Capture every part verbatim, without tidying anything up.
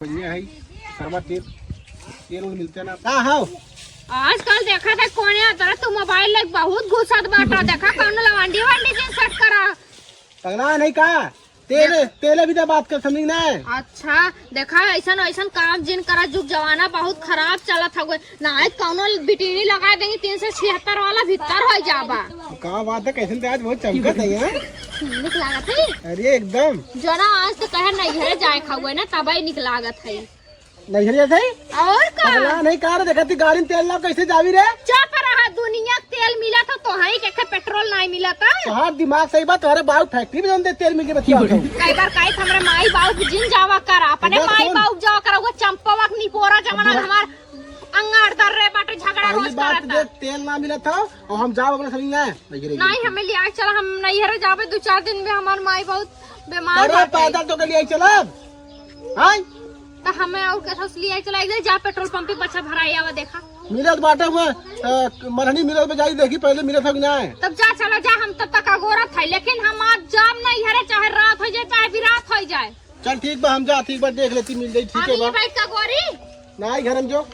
बढ़िया है, सरवा तेल, तेल उल मिलते ना। का हो? आजकल देखा था कोने तरह तू मोबाइल लेके बहुत घुसत बाटा। देखा कौनो लवंडी वंडी जिन सेट करा। पगला नहीं का? तेले, तेले भी तो बात कर समझी ना। अच्छा, देखा ऐसन वैसन काम जिन करा, जुग जमाना बहुत खराब चलत हवे। ना आज कौनो बिटिनी लगा देंगे तीन सौ छिहत्तर वाला भीतर हो जाबा। का बात है, कैसन ते आज बहुत चमकत है, हैं? निक लागत है। अरे एकदम। जना आज तो कहे नैहरे जाए खावे ना, तबे निक लागत है। नैहरे जात है? और का? पगला नहीं का रे, देखा ती गाड़ी में तेल ना कैसे जावी रे? चुप रहा, दुनिया के तेल मिलत हो, तोहई के खे पेट्रोल नहीं मिलत है। तोहार दिमाग सही बा, तोहरे बाबू फैक्ट्री में जौन दे तेल मिल के बतिया हो। कई बार कही हमरे माई बाबू के जिन जावा करा, अपने इधर माई सुन। बाबू जावा करा, वो चंपवा के निपोरा जमाना अब हमार अंगार दर रे बाटे, झगड़ा पहली रोज बात करता। दे, तेल ना मिलत हो, और हम जाओ अपने समझ में। नहीं, हमें लिया के चला, हम नैहरे जाबे, दो चार दिन में हमार माई बहुत बीमार अरे बाटे। पैदल तो के लिए चलब। हाँ? तो हमें और कैसे लिया के चला, एक दिन जा पेट्रोल पंप पे बच्चा भराई आवा देखा। मिलत बाटे हुआ, अ, मरहनी मिलत बा, जाई देखी पहले मिलत हो कि ना। तब जा चला जा, हम तब तक अगोरत है, लेकिन हम आज जाब नैहरे, चाहे रात हो जाए, चाहे बिरात हो जाए। चल ठीक बा, हम जा, ठीक बा, देख लेती, मिल जाई, ठीक हम है बा। बैठ का गोरी। ना आई घर में जो।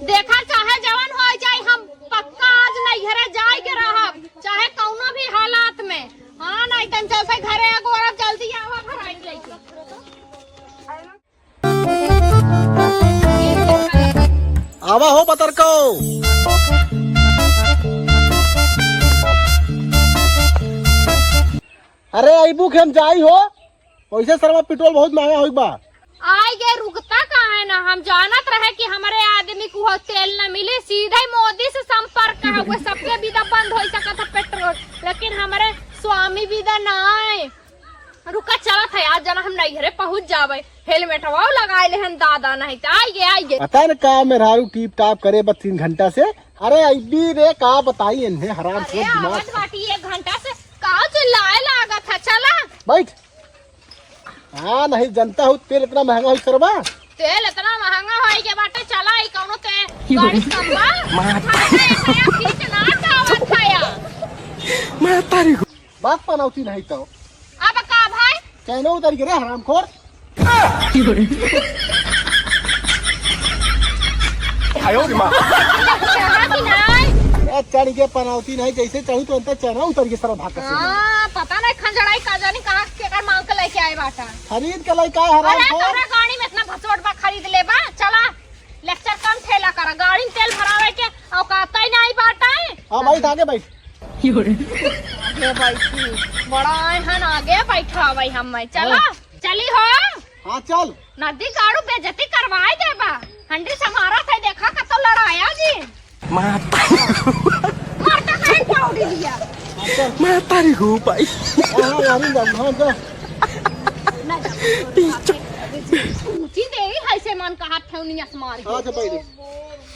देखा, चाहे जवन हो जाए, हम पक्का आज नैहरे जाए के रहब, चाहे कौनो भी हालात में। हाँ, नहीं तन जैसे घरे एगो औरत जल्दी आवा, भराई लेके। आवा हो पतरको। अरे अइबू के हम जाई हो, वैसे सरवा पेट्रोल बहुत महंगा होई बा। आई गे रुकता काहे ना, हम जानत रहे कि हमरे आदमी को तेल न मिली, सीधे मोदी से संपर्क है, वो सबके बिदा बंद हो सकत है पेट्रोल, लेकिन हमरे स्वामी बिदा ना आए। रुका चलत है, आज जना हम नैहरे पहुँच जाबे, हेलमेटवा लगाए ले हन दादा, नहीं तो आई गे, आई गे। पता न का मेहरारू टीप टाप करे बा तीन घंटा से। अरे अइबी रे, का बताई इन्हें, हराम अरे से दिमाग। आवत बाटी एक घंटा से, का चिल्लाए लागत है, चला। बैठ। हाँ, नहीं जनता हूँ, तेल इतना महंगा हो सरबा। तेल इतना महंगा होई के बाटे, चला ई कौनो ते गाड़ी से कम बा। मार। खाना ऐसा या खींच ना खावत खाया। मैं तारी को। बात पनौती नहीं तो। अब का भाई? चैनो उतर गिरे हरामखोर। आयो रे माँ। चढ़ा कि नहीं? ए, चढ़ के पनौती नहीं, जैसे चढ़ी तो अंतर चढ़ा उतर के सरवा भाग से। हाँ, पता नहीं खंजड़ाई का जानी कहाँ केकर मांग के लेके आए बाटा। खरीद के लेके आए हराम अरे, खोर। तोहरा गाड़ी में इतना भसोट बा, खरीद ले बा, चला। लेक्चर कम ठेला करा, गाड़ी में तेल भरावे के औकात ही नहीं बाटा है। हाँ भाई, आगे बैठ। आगे बैठी, बड़ा आए हन, आगे बैठा भाई हम, चला। हाँ। चली हो। हाँ, चल। नदी गाड़ू बेइज्जती करवाए देबा। हंडी समारा थे, देखा कतो लड़ाया जी। माता। मारता काहे दौड़ी लिया? हाँ, चल। माता रे हो भाई। हाँ, हाँ, यार, हाँ, जा। ना जा। ऊंची देवी है से मन कहा ठेवनी असमार। हाँ, अच्छा, बैठ।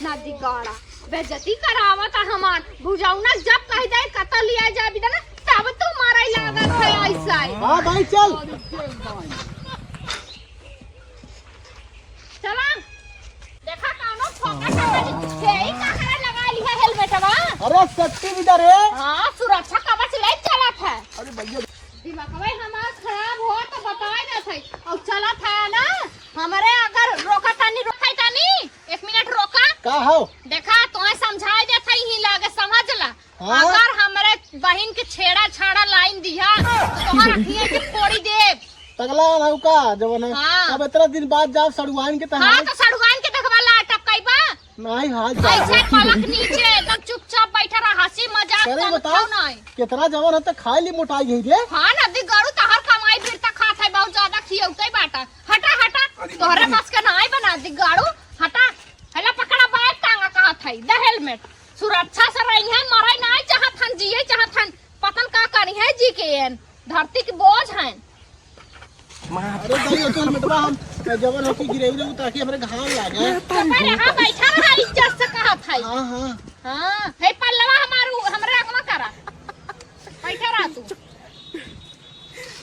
नदी गाड़ा। बेइज्जती करावत है हमार। भुजौना जब कह दे कतो लिया जाबी ना, तब तू मारे लागत है ऐसा ही। हाँ भाई, चल। चला। देखा कौनो फोकट है, यही काकरा लगा लिया हेलमेटवा। अरे सेफ्टी भी दे रे। हाँ, सुरक्षा कवच ले चलत है। अरे भैया। दिमागवा हमार खराब हो तो बताए ना सही। और चलत है ना, हमरे अगर रोका तानी, रोका तानी, एक मिनट रोका। का हो? देखा, तोहे समझाए देत हई, ही लागे समझ ला। हाँ? अगर हमरे बहिन के छेड़ा छाड़ा लाइन दिया, तो तोहर अखिए के फोड़ी देब। पगला रहू का, जवन है। हाँ। अब इतना दिन बाद जाब सड़ुआइन के हाँ, तहार। तो सड़ुआइन के देखबा ला टपकाई बा। नहीं, हाल चाल ऐसे ठीक है। पलक नीचे, एकदम चुपचाप बैठा रहा, हंसी मजाक करे कम बताओ, खाओ नहीं। कितना जवन है तो खाए ली मोटाई गई रे। हाँ, नदी गाड़ू तहार कमाई फिर तक खात है, बहुत ज्यादा खियौते बाटा। हटा, हटा, अरे तोहरे बाप रे। बस के नाई बना दी गाड़ू, हटा। हेला पकड़ा बैग टांगा कहत है, दे हेलमेट। सुरक्षा से रही है, मरे नाई चाहत हन, जिए चाहत हन, पतन का करी है जी के एन, धरती के बोझ हैं। अरे भाई, ये तो हेलमेटवा हम जवन होके गिरे रहे, ताकि हमरे घाम लागे। तो पहले हाँ बैठा रहा, इज्जत से कहत है। हाँ, हाँ। हाँ, हे पल्लवा हमारू, हमरे अगवा करा। बैठा रहा तू।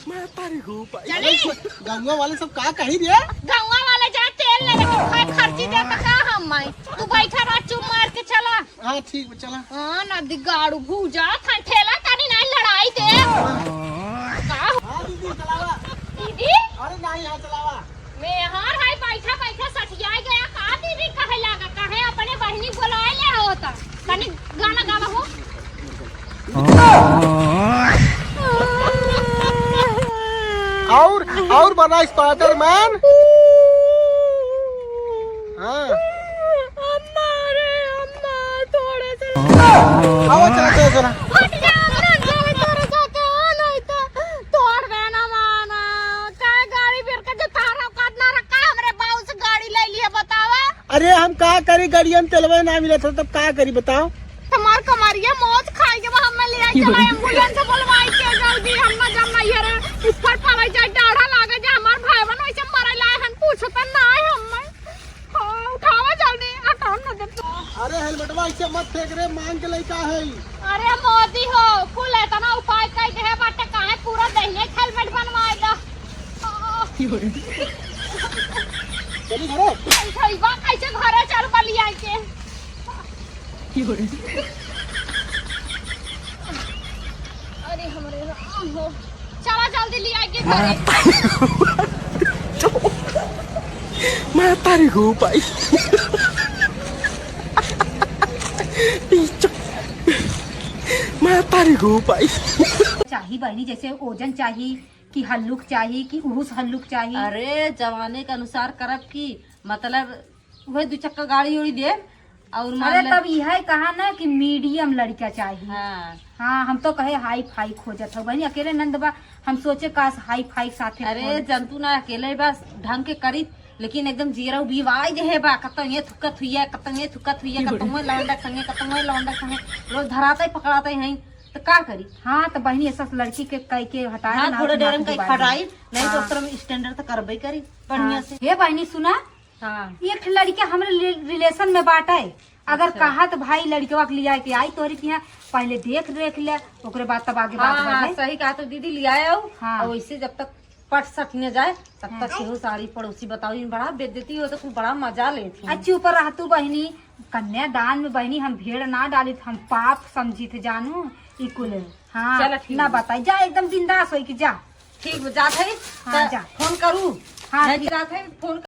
मैं तारी हो भाई। चली। अरे, गौवा वाले सब का कही रे? गौवा वाले जा तेल ले लेके खाए खर्ची दे तो का हम माई। तू बैठा रह चुप मार के चला। हाँ, ठीक बा, चला। हाँ, ना दिगाड़ू भूजा, थान ठेला तानी ना और, और बना स्पाइडरमैन। हाँ। अम्मा रे, अम्मा, थोड़ा सा। आवा, चला, चला, चला। हट जा, हट जा, थोड़ा सा तो, नहीं तो तोड़ देना माना। का गाड़ी बेर का जो तारा औकात ना रखा, हमरे बाऊ से गाड़ी ले लिया, बतावा। अरे, हम का करी, गाड़िया में तेलवे ना मिलत है, तब का करी, बताओ। हमार कमरिया मौज खाई के बा, हमें ले आई चला एम्बुलेंस बोलवाई के जल्दी, हम ना जब ना ये रे ऊपर पड़े जाए, डाढ़ा लागे जाए, हमार भाई बहन वैसे मरे लाए हन, पूछो तो ना है हमें। हाँ, उठावा जल्दी, हटाओ ना जब। अरे हेलमेटवा ऐसे मत फेंक रे, मांग के लइका है। अरे मोदी हो, कुल इतना उपाय कई देहे बाटे, काहे पूरा देहिया हेलमेट बनवाए दा। चली घरे। कैसे बा, कैसे घरे चल बलिया के। अरे हमरे राम हो, चला जल्दी लिया के घरे। मैं तारी हो पाई। मैं तारी हो पाई। चाही बहिनी, जैसे ओजन चाही कि हल्लुक चाही कि उहुस हल्लुक चाही। अरे जवाने के अनुसार करब की, मतलब वही दू चक्का गाड़ी उड़ी देब। और मान अरे ले तब यह कहा ना कि मीडियम लड़का चाहिए। हाँ। हाँ, हम तो कहे हाई फाई खोजत हो बहनी, अकेले नंद बा, हम सोचे काश हाई फाई साथे अरे खोज। जंतु ना अकेले बस ढंग के करी, लेकिन एकदम जीरा उबिवाई देहे बा, कतौ ये थुकत हुई है, कतौ ये थुकत हुई है, कतौ ये लौंडा संगे, कतौ ये लौंडा संगे, रोज धराते पकड़ाते हैं, तो का करी? हाँ, तो बहनी ऐसा लड़की के कई के हटाए हाँ, ना, थोड़े देर में कई खटाई, नहीं तो हाँ। स्टैंडर्ड तो करबे करी बढ़िया हाँ। से। हे बहनी सुना, हाँ। एक ठे लड़का हमरे रि-, रिलेशन में बाटे। अगर अच्छा। कहा तो भाई लड़कवा के लिया के आई तोहरे के यहाँ, पहले देख देख ले, ओकरे बाद तब आगे बात हाँ, बढ़े। सही कहा तो दीदी, लिया आओ। हाँ। और वैसे जब तक पट सट न जाए, तब तक हाँ। केहू सारी पड़ोसी बताओ, इन बड़ा बेइज्जती हो तो खूब बड़ा मजा लेती हैं। अच्छी ऊपर रह तू बहिनी, कन्यादान में बहिनी हम भेड़ ना डाली, हम पाप समझी थे जानू, ई कुल। हाँ, चलो ठीक ना है। बताई, जा एकदम बिंदास होई कि जा। ठीक बा, जात है, हाँ, त जा। फोन करू। हाँ, नहीं ठीक। जात है, फोन